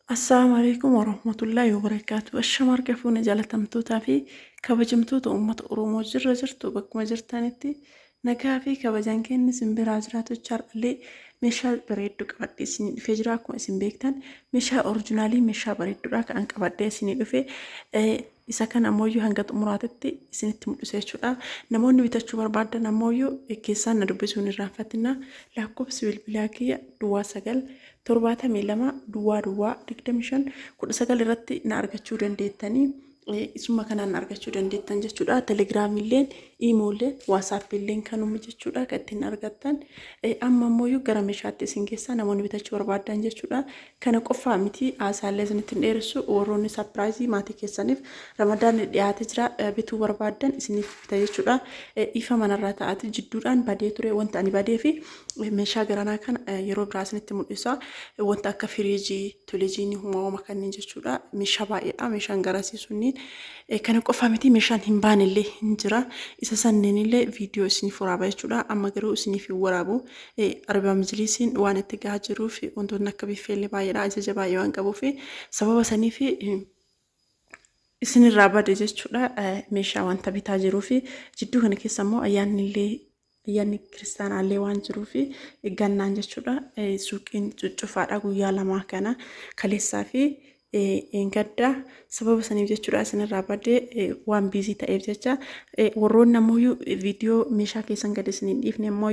Assalaamu alaikum warahmatullaahi wabarakaatu. Ashama harka fuune jaalatamtootaa fi kabajamtoota uummata Oromoo jirra jirtu bakkuma jirtanitti nagaa fi kabajaan keenya isin biraa jiraatu har'allee meeshaa bareedduu qabadhee isinii dhufee jira. Akkuma isin beektan meeshaa orijinaalii meeshaa bareedduudha kan qabadhee isinii dhufe. Isa kana ammoo hanga xumuraatitti isinitti mul'isa jechuudha. Namoonni bitachuu barbaadan ammoo keessaan na dubbisuun hin irraanfatina. Lakkoofsi bilbilaa kiyya duwwaa 9 72 duwwaa duwwaa 25 19 irratti na argachuu dandeettanii. Isuma kanaan na argachuu dandeettan jechuudha. Telegiraamiilleen, iimoolleen, waasaappiilleen kanuma jechuudha kan ittiin argattan. Amma ammoo gara meeshaatti isin geessaa namoonni bitachuu barbaadan jechuudha. Kana qofaa miti, haasaallee isinitti hin dheeressu. Warroonni surprise maatii keessaniif Ramadaanni dhiyaatee jira bituu barbaaddan isiniif bita jechuudha. Ifa manarraa ta'ati jidduudhaan badee ture. Wanta ani badee fi meeshaa garanaa kana yeroo biraa isinitti mul'isa. Wanta akka firiijii, televizyinii, uumama kanneen jechuudha. Meeshaa baay'eedha. Meeshaan garasii sunniin kana qofa miti, meeshaan hin baanellee hin jira. Isa sanneenillee viidiyoo isiniif waraaba jechuudha. Amma garuu isiniif hin waraabu. Arbaa Majlisiin waan itti gahaa jiruuf wantoonni akka biffeellee baay'eedha. Ajaja baay'ee waan qabuuf sababa saniif isinirraa bade jechuudha. Meeshaa wanta bitaa jiruuf jidduu kana keessa immoo ayyaanni illee, ayyaanni kiristaanaallee waan jiruuf gannaan jechuudha. Suuqiin cuccufaadha guyyaa lamaa kana, kaleessaa fi gadda. Sababa saniif jechuudha isinirraa badee, waan busy ta'eef jecha. Warroonni ammoo viidiyoo meeshaa keessan gadi isin hin dhiifne ammoo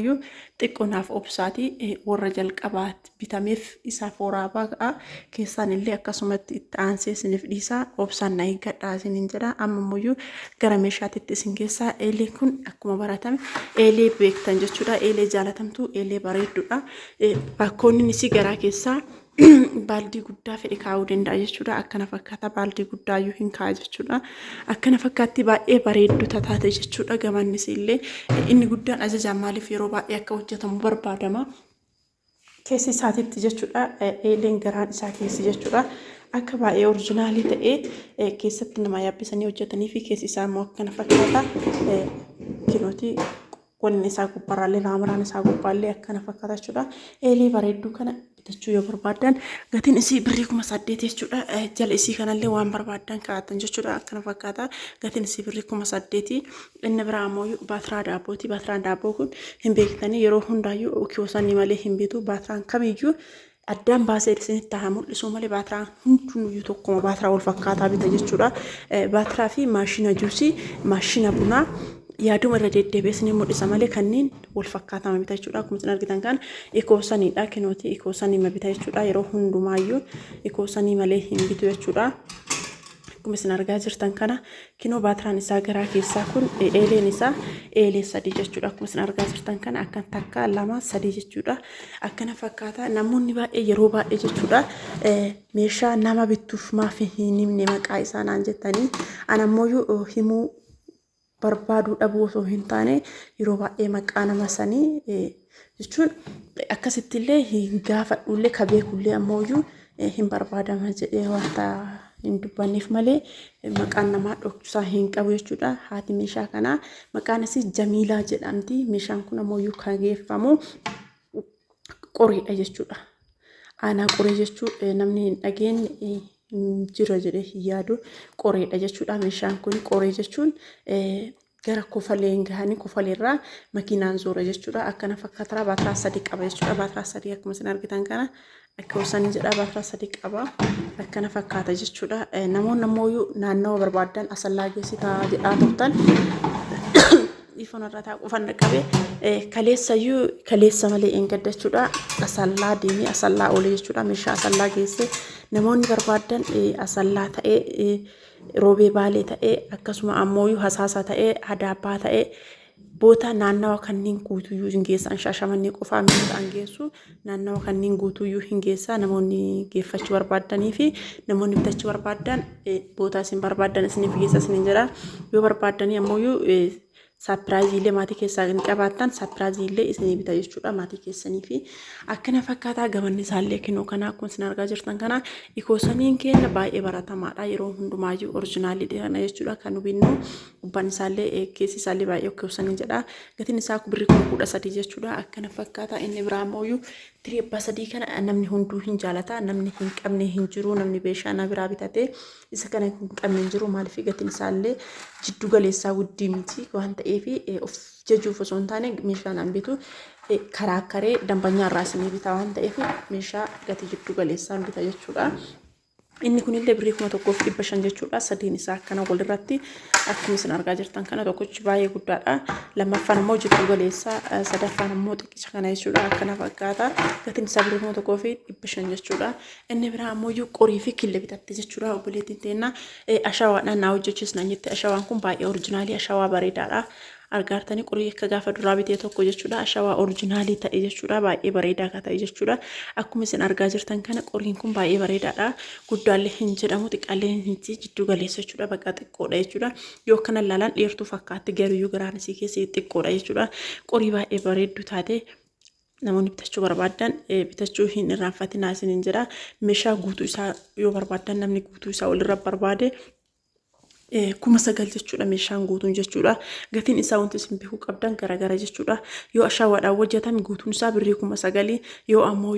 xiqqoo naaf obsaati, warra jalqabaa bitameef isaaf waraabaa ka'a. Keessaan illee akkasumatti itti aansee isiniif dhiisaa, obsaan na eeggadhaa isiniin jedha. Amma ammoo gara meeshaatitti isin keessaa. Eeleen kun akkuma baratame eelee beektan jechuudha. Eelee jaalatamtuu, eelee bareedduudha. Bakkoonni isii garaa keessaa baaldii guddaa fedhe kaa'uu danda'a jechuudha. Akkana fakkaata, baaldii guddaayyuu hin kaa'a jechuudha. Akkana fakkaatti, baay'ee bareeddu taate jechuudha. Gamannis illee inni guddaan ajajaan maaliif yeroo baay'ee akka hojjetamu barbaadama. Keessi isaatitti jechuudha. Eeleen garaan isaa keessi jechuudha. Akka baay'ee original ta'ee keessatti nama yaabbisanii hojjetanii fi keessi isaa immoo akkana fakkaata. Kinooti wanni isaa gubbarraallee, laamaraan isaa gubbaallee akkana fakkaata jechuudha. Eelee bareedduu kana bitachuu yoo barbaaddan gatiin isii birrii 8000 jechuudha. Jala isii kanallee waan barbaaddan kaa'atan jechuudha. Akkana fakkaata. Gatiin isii birrii 8000. Inni biraa ammoo baatiraa daabbooti. Baatiraan daabboo kun hin beektanii, yeroo hundaayyuu kiyoosanii malee hin bitu. Baatiraan kamiyyuu addaan baasee isinitti haa mul'isu malee baatiraan hundinuyyuu tokkuma, baatiraa wal fakkaataa bita jechuudha. Baatiraa fi maashina juusii, maashina bunaa yaaduma irra deddeebi'ee isinii mul'isa malee kanneen wal fakkaatama bita jechuudha. Akkuma isin argitan kan ikoosaniidha. Kinooti ikoosanii ma bita jechuudha. Yeroo hundumaayyuu ikoosanii malee hin bitu jechuudha. Akkuma isin argaa jirtan kana kinoo baatiraan isaa garaa keessaa kun, eeleen isaa eelee sadii jechuudha. Akkuma isin argaa jirtan kana akkan takka, lama, sadii jechuudha. Akkana fakkaata. Namoonni baay'ee yeroo baay'ee jechuudha meeshaa nama bittuuf maaf hin himne maqaa isaa naan jettanii, ana ammoo himuu barbaaduu dhabuu osoo hin taane yeroo baay'ee maqaa nama sanii jechuun akkasitti illee hin gaafadhullee, ka beekullee ammoo hin barbaadama jedhee wanta hin dubbanneef malee maqaan namaa dhoksaa hin qabu jechuudha. Haati meeshaa kanaa maqaan isii Jamiilaa jedhamti. Meeshaan kun ammoo kan geeffamu Qoreedha jechuudha. Aanaa Qoree jechuun namni hin dhageenye hin jira jedhee hin yaadu. Qoreedha jechuudha. Meeshaan kun Qoree jechuun gara Kofalee hin gahanii, Kofaleerraa makiinaan zoora jechuudha. Akkana fakkaata, baatiraa sadii qaba jechuudha. Baatiraa sadii akkuma isin argitan kana akka osanii jedha, baatiraa sadii qaba. Akkana fakkaata jechuudha. Namoonni ammoo naannawa barbaadan Asallaa geessitaa jedhaa turtan. Dhiifama irraa taa'u qofan qabe. Kaleessayyuu, kaleessa malee hin gadda jechuudha. Asallaa deemee Asallaa oolee jechuudha. Meeshaa Asallaa geesse. Namoonni barbaadan Asallaa ta'ee, Roobee Baalee ta'ee, akkasuma ammoo Hasaasa ta'ee, Adaabbaa ta'ee, boota naannawa kanneen guutuyyuu hin geessan. Shaashamannee qofaa miti ta'an geessu, naannawa kanneen guutuyyuu hin geessaa. Namoonni geeffachuu barbaaddanii fi namoonni bitachuu barbaadan boota isin barbaadan isiniif geessa isiniin jedha. Yoo barbaaddanii ammoo Saapiraayiziillee maatii keessaa hin qabaattan saapiraayiziillee isinii bita jechuudha maatii keessanii fi akkana fakkaataa gamanni isaallee kinoo kana akkuma isin argaa jirtan kana ikoosaniin keenya baay'ee baratamaadha yeroo hundumaayyuu orijinaalii kana jechuudha kan nu binnu gubbaan isaallee keessi isaallee baay'ee ikoosanii jedha gatiin isaa birrii 13,000 jechuudha akkana fakkaataa inni biraa immoo tirii abbaa sadii kana namni hunduu hin jaalata namni hin qabne hin jiru namni beeshaa na biraa bitatee isa kana hin qabne hin jiru maaliif gatiin isaallee jiddu galeessaa guddii miti waan ta'eef of jajuuf osoo hin taane meeshaa naan bitu karaa karee dambanyaa irraa isinii bita waan ta'eef meeshaa gatii jiddu galeessaan bita jechuudha. Inni kunillee birrii 1500 jechuudha. Sadiin isaa akkana walirratti akkuma isin argaa jirtan kana tokkichi baay'ee guddaadha. Lammaffaan immoo jiddu galeessa, sadaffaan immoo xiqqicha kana jechuudha. Akkana fakkaata. Gatiin isaa birrii 1500 jechuudha. Inni biraa ammoo qorii fi kille bitatte jechuudha. Obboleettiin teenna ashawaadhaan naa hojjechiisna jette. Ashawaan kun baay'ee orijinaalii ashawaa bareedaadha. Argaartanii qorii akka gaafa duraa bitee tokko jechuudha. Ashawaa orijinaalii ta'e jechuudha. Baay'ee bareedaa akka ta'e jechuudha. Akkuma isin argaa jirtan kana qoriin kun baay'ee bareedaadha. Guddaallee hin jedhamu xiqqaallee hin jiddu galeessa jechuudha. Bakka xiqqoodha jechuudha. Yoo akkana ilaalan dheertuu fakkaatti garuyyuu garaan isii keessi xiqqoodha jechuudha. Qorii baay'ee bareedduu taate namoonni bitachuu barbaaddan bitachuu hin irraanfatinaa isiniin jedha. Meeshaa guutuu isaa yoo barbaaddan namni guutuu isaa walirra barbaade 9,000 jechuudha meeshaan guutuun jechuudha. Gatiin isaa wanti isin beekuu qabdan garagara jechuudha. Yoo ashawaadhaan hojjetame guutuun isaa birrii 9,000 yoo ammoo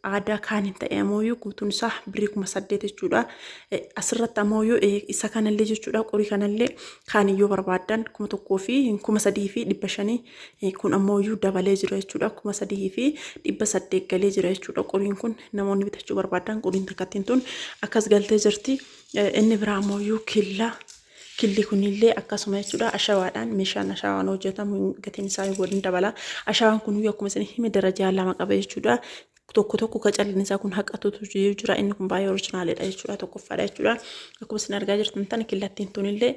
aadaa kaaniin ta'e ammoo guutuun isaa birrii 8,000 jechuudha. Asirratti ammoo isa kanallee jechuudha qorii kanallee kaaniin yoo barbaaddan 1,000 fi 3,500 kun ammoo dabalee jira jechuudha. 3,800 galee jira jechuudha qoriin kun namoonni bitachuu barbaadan qoriin takkattiin tun akkas galtee jirti. Inni biraa ammoo killa. Killi kunillee akkasuma jechuudha. Ashawaadhaan meeshaan ashawaan hojjetamu gatiin isaa waliin dabala. Ashawaan kun akkuma isin hime darajaa lama qaba jechuudha. Tokko tokko ka calleen isaa kun haqatutu jira. Inni kun baay'ee orijinaalidha jechuudha. Tokkoffaadha jechuudha. Akkuma isin argaa jirtan tana killattiin tunillee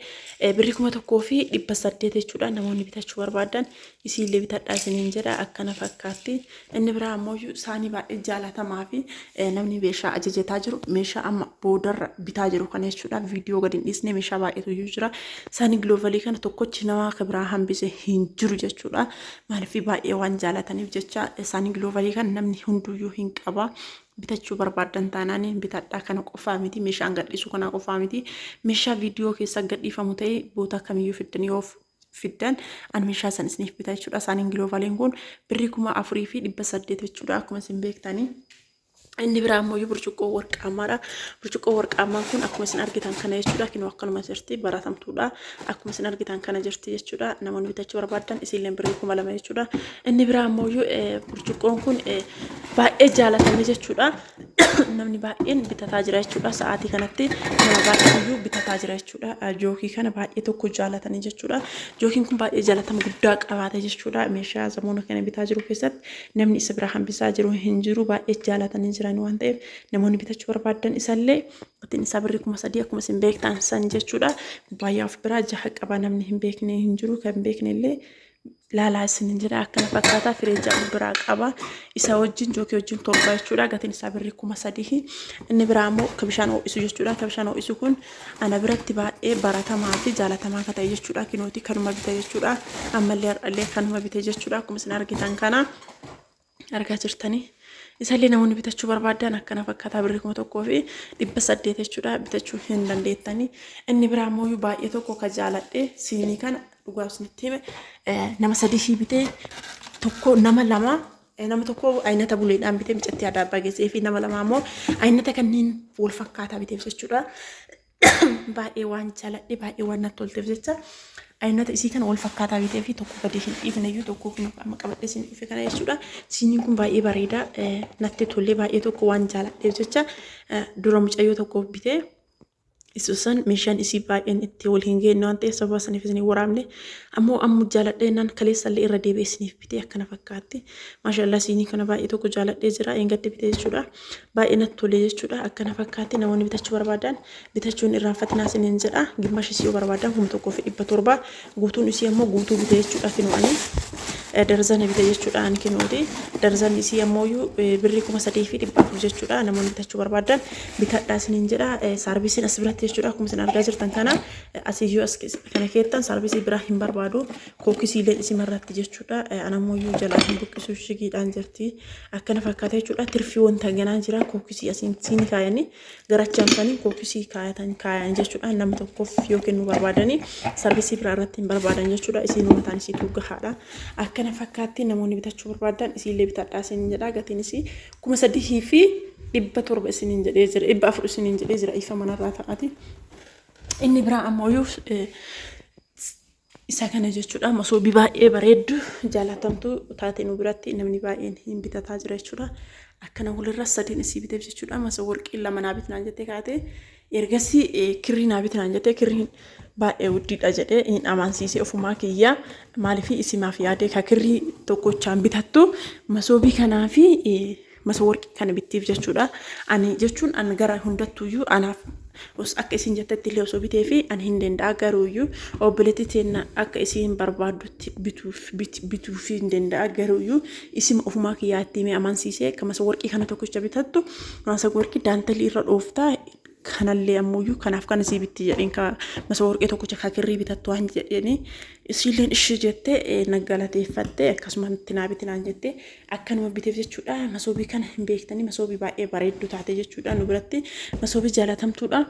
birrii 1800 jechuudha. Namoonni bitachuu barbaadan isiillee bitadhaa isiniin jedha akkana fakkaatti. Inni biraa ammoo isaanii baay'ee jaalatamaa fi namni meeshaa ajajataa jiru meeshaa amma boodarra bitaa jiru kana jechuudha. Viidiyoo gadi hin dhiisne meeshaa baay'eetu iyyuu jira. Isaanii giloovalii kana tokkochi nama akka biraa hambise hin jiru jechuudha. Maaliif baay'ee waan jaalataniif jecha isaanii giloovalii kana namni hunduyyuu hin qaba. Bitachuu barbaaddan taanaan bitadhaa kana qofaa miti meeshaan gadhiisu kana qofaa miti meeshaa viidiyoo keessa gadhiifamu ta'e boota kamiyyuu fiddan yoo fiddan an meeshaa san isiniif bita jechuudha. Isaaniin giloovaliin kun birrii 4,800 jechuudha akkuma isin beektanii. Inni biraa ammoo burcuqqoo warqaammaadha. Burcuqqoo warqaammaan kun akkuma isin argitan kana jechuudha. Kinoo akkanuma jirti baratamtuudha. Akkuma isin argitan kana jirti jechuudha. Namoonni bitachuu barbaadan isiillee birrii 2,000 jechuudha. Inni biraa ammoo burcuqqoon kun baay'ee jaalatame jechuudha. Namni baay'een bitataa jira jechuudha. Sa'aatii kanatti nama baay'eetu bitataa jira jechuudha. Jookii kana baay'ee tokko jaalatanii jechuudha. Jookiin kun baay'ee jaalatama guddaa qabaate jechuudha. Meeshaa zamoona kana bitaa jiru keessatti namni isa bira hambisaa jiru hin jiru baay'ee jaalatanii jiran waan ta'eef namoonni bitachuu barbaadan isallee gatiin isaa birrii 3,000 akkuma isin beektan san jechuudha. Kubbaayyaa of biraa jaha qaba namni hin beekne hin jiru kan beekne illee laalaa isinin jedha akkana fakkaataa firee ja'a biraa qaba. Isa wajjin jookii wajjin torba jechuudha. Gatiin isaa birrii 3,000. Inni biraa immoo ka bishaan ho'isu jechuudha. Ka bishaan ho'isu kun ana biratti baay'ee baratamaa fi jaalatamaa akka ta'e jechuudha. Kinootii kanuma bite jechuudha. Ammallee har'allee kanuma bite jechuudha. Akkuma isin argitan kana argaa jirtanii. Isallee namoonni bitachuu barbaadan akkana fakkaataa birrii 1800 jechuudha. Bitachuu hin dandeettanii. Inni biraa immoo baay'ee tokko ka jaaladhe siinii kana dhugaa isinitti hime nama sadii bitee tokko nama lama nama tokko aynata buleedhaan bitee micatti adaabaa geessee fi nama lama ammoo aynata kanneen wal fakkaataa biteef jechuudha. Baay'ee waan jaaladhe baay'ee waan natti tolteef jecha aynata isii kana wal fakkaataa bitee fi tokko gadi hin dhiifne iyyuu tokko kun amma qabadhee isin dhufe kana jechuudha. Siiniin kun baay'ee bareeda natti tolee baay'ee tokko waan jaaladheef jecha dura mucayyoo tokko bitee isuusan meeshaan isii baay'een itti wal hin geenye waan ta'eef sababa saniif isin waraabne ammoo ammu jaaladhee naan kaleessallee irra deebi'ee isiniif bitee akkana fakkaatti. Maashaallah siinii kana baay'ee tokko jaaladhee jira eeggadde bitee jechuudha. Baay'ee natti tolee jechuudha akkana fakkaatti namoonni bitachuu barbaadan bitachuun irraanfatinaa isiniin jedha. Gimmash isii yoo barbaadan 1700 guutuun isii ammoo guutuu bitee jechuudha kinoo ani. Darzana bite jechuudha ani kinuuti. Darzanni isii ammoo birrii 3400 jechuudha. Namoonni bitachuu barbaadan bitadhaa isiniin jedha. Saarvisiin as biratti jechuudha. Akkuma isin argaa jirtan kana asiyyuu as kana keettan saarvisii biraa hin barbaadu. Kookisiileen isimarratti jechuudha. Anammoo jalaa hin buqqisu shigiidhaan jirti. Akkana fakkaata jechuudha. Tirfii wanta ganaa jira. Kookisii asiin siin kaayanii garachaan sanii kookisii kaayatan kaayan jechuudha. Nama tokkoof yoo kennuu barbaadanii sarvisii biraa irratti hin barbaadan jechuudha. Isiin mataan isiituu gahaadha. Akkana fakkaatti namoonni bitachuu barbaadan isiillee bitadhaa isiniin jedha. Gatiin isii 3700 isiniin jedhee jira. 400 isiniin jedhee jira. Ifa manarraa ta'ati. Inni biraa ammoo isa kana jechuudha. Masoobii baay'ee bareeddu jaalatamtu taate nu biratti namni baay'een hin bitataa jira jechuudha. Akkana walirra sadiin isii biteef jechuudha. Masoo warqii lama naa bitnaan jettee kaate. Ergasii kirrii naa bitnaan jettee kirriin baay'ee guddiidha jedhee hin amansiisee ofumaa kiyya. Maaliif isimaaf yaadee ka kirrii tokkochaan bitattu masoobii kanaa fi masoo warqii kana bittiif jechuudha. Ani jechuun an gara hundattuyyuu anaaf akka isin jettetti illee osoo bitee fi ani hin danda'a garuuyyuu obboleetti teenna akka isiin barbaaddutti bituuf bituuf hin danda'a garuuyyuu isima ofumaa kiyyaatti himee amansiisee akka masoo warqii kana tokkicha bitattu masoo warqii daantalii irra dhooftaa kanallee ammuyyuu kanaaf kana sii bitti jedheen ka masoo warqii tokkicha ka kirrii bitattu waan jedheeni isiilleen ishii jettee na galateeffatte akkasuma itti naa biti naan jette akkanuma biteef jechuudha. Masoobii kana hin beektanii masoobii baay'ee bareeddu taate jechuudha nu biratti masoobii jaalatamtuudha.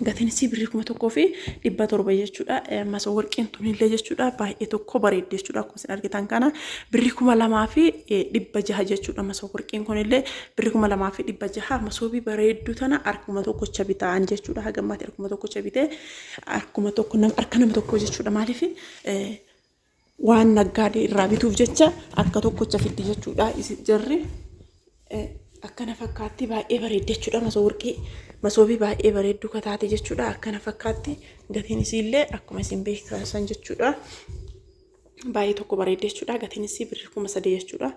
Gatiin isii birrii 1700 jechuudha. Masoo warqiin tunillee jechuudha baay'ee tokko bareeddi jechuudha. Akkuma isin argitan kana birrii 2600 jechuudha. Masoo warqiin kunillee birrii 2600 masoobii bareedduu tana harkuma tokkocha bitaan jechuudha. Hagammaatti harkuma tokkocha bitee harkuma tokko harka nama tokko jechuudha. Maaliif waan naggaadee irraa bituuf jecha harka tokkocha fiddi jechuudha. Jarri akkana fakkaatti baay'ee bareeddi jechuudha. Masoo warqii masoobii baay'ee bareedduu kataate jechuudha. Akkana fakkaatti gatiin isiillee akkuma isin beektan san jechuudha. Baay'ee tokko bareeddi jechuudha. Gatiin isii birrii 3000 jechuudha.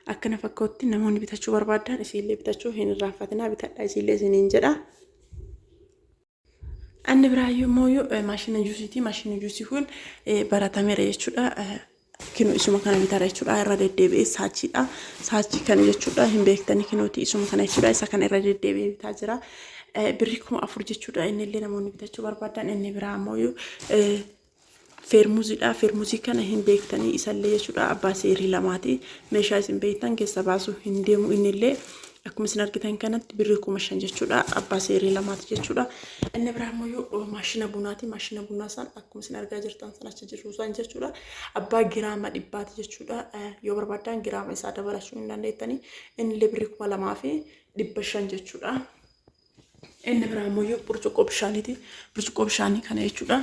Akkana fakkaatti namoonni bitachuu barbaadan isiillee bitachuu hin irraanfatinaa bitadhaa isiillee isiniin jedha. Inni biraa immoo maashina juusiiti. Maashinni juusii kun baratameera jechuudha. Kinoo isuma kana bitaara jechuudha. Irra deddeebi'ee saachiidha. Saachii kana jechuudha. Hin beektanii kinooti isuma kana jechuudha. Isa kana irra deddeebi'ee bitaa jira. Birrii 4000 jechuudha. Inni illee namoonni bitachuu barbaadan. Inni biraa ammoo feermuziidha. Feermuzii kana hin beektanii isallee jechuudha. Abbaa seerii lamaati. Meeshaa isin beektan keessa baasuu hin deemu innillee. Akkuma isin argitan kanatti birrii 5000 jechuudha. Abbaa seerii lamaati jechuudha. Inni biraa immoo maashina bunaati. Maashina bunaa san akkuma isin argaa jirtan san achi jiru san jechuudha. Abbaa giraama dhibbaati jechuudha. Yoo barbaadan giraama isaa dabalachuu hin dandeettanii. Innillee birrii 2500 jechuudha. Inni biraa immoo burcuqqoo bishaaniiti. Burcuqqoo bishaanii kana jechuudha.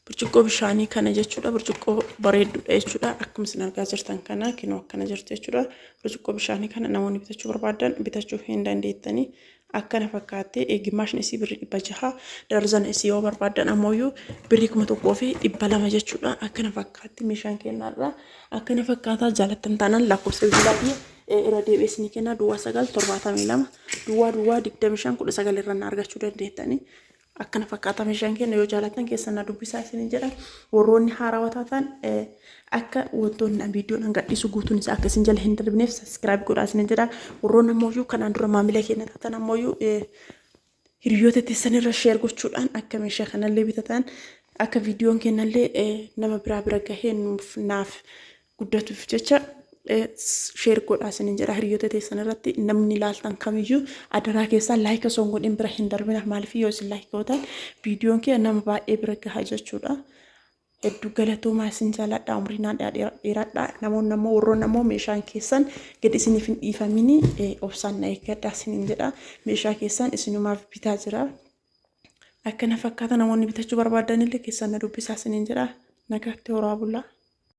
Burcuqqoo bishaanii kana jechuudha. Burcuqqoo bareedduudha jechuudha. Akkuma isin argaa jirtan kana kinoo akkana jirti jechuudha. Burcuqqoo bishaanii kana namoonni bitachuu barbaadan bitachuu hin dandeettanii. Akkana fakkaattee gimmaashni isii birrii 600 darzana isii yoo barbaadan ammoo birrii 1200 jechuudha. Akkana fakkaatti meeshaan kennaadha. Akkana fakkaataa jaalattan taanaan lakkoofsa bilbilaa irra deebi'ee isinii kenna duwwaa 9 72 00 25 19 irra na argachuu dandeettanii. Akkana fakkaata meeshaan keenya yoo jaalatan keessan na dubbisaa isiniin jedha. Warroonni haarawaa taatan akka wantoonni an viidiyoon an gadhiisu guutuun isaa akka isin jala hin darbineef subscribe godhaa isiniin jedha. Warroonni ammoo kanaan dura maamila keenya taatan ammoo hiriyoota teessan irra share gochuudhaan akka meeshaa kanallee bitatan akka viidiyoon keenyallee nama biraa bira gahee nuuf naaf guddatuuf jecha share godhaa isiniin jedha hiriyoota teessan irratti namni ilaaltan kamiyyuu adaraa keessaa like osoo hin godhin bira hin darbina maaliif yoo isin like gootan viidiyoon kee nama baay'ee bira gaha jechuudha. Hedduu galatoomaa isin jaaladha umrii naan dheeradha namoonni ammoo warroonni ammoo meeshaan keessan gadi isiniif hin dhiifamini obsaan na eeggadha isiniin jedha meeshaa keessan isinumaaf bitaa jira. Akkana fakkaata namoonni bitachuu barbaadan illee keessan na dubbisaa isiniin jedha nagaatti horaa bulaa.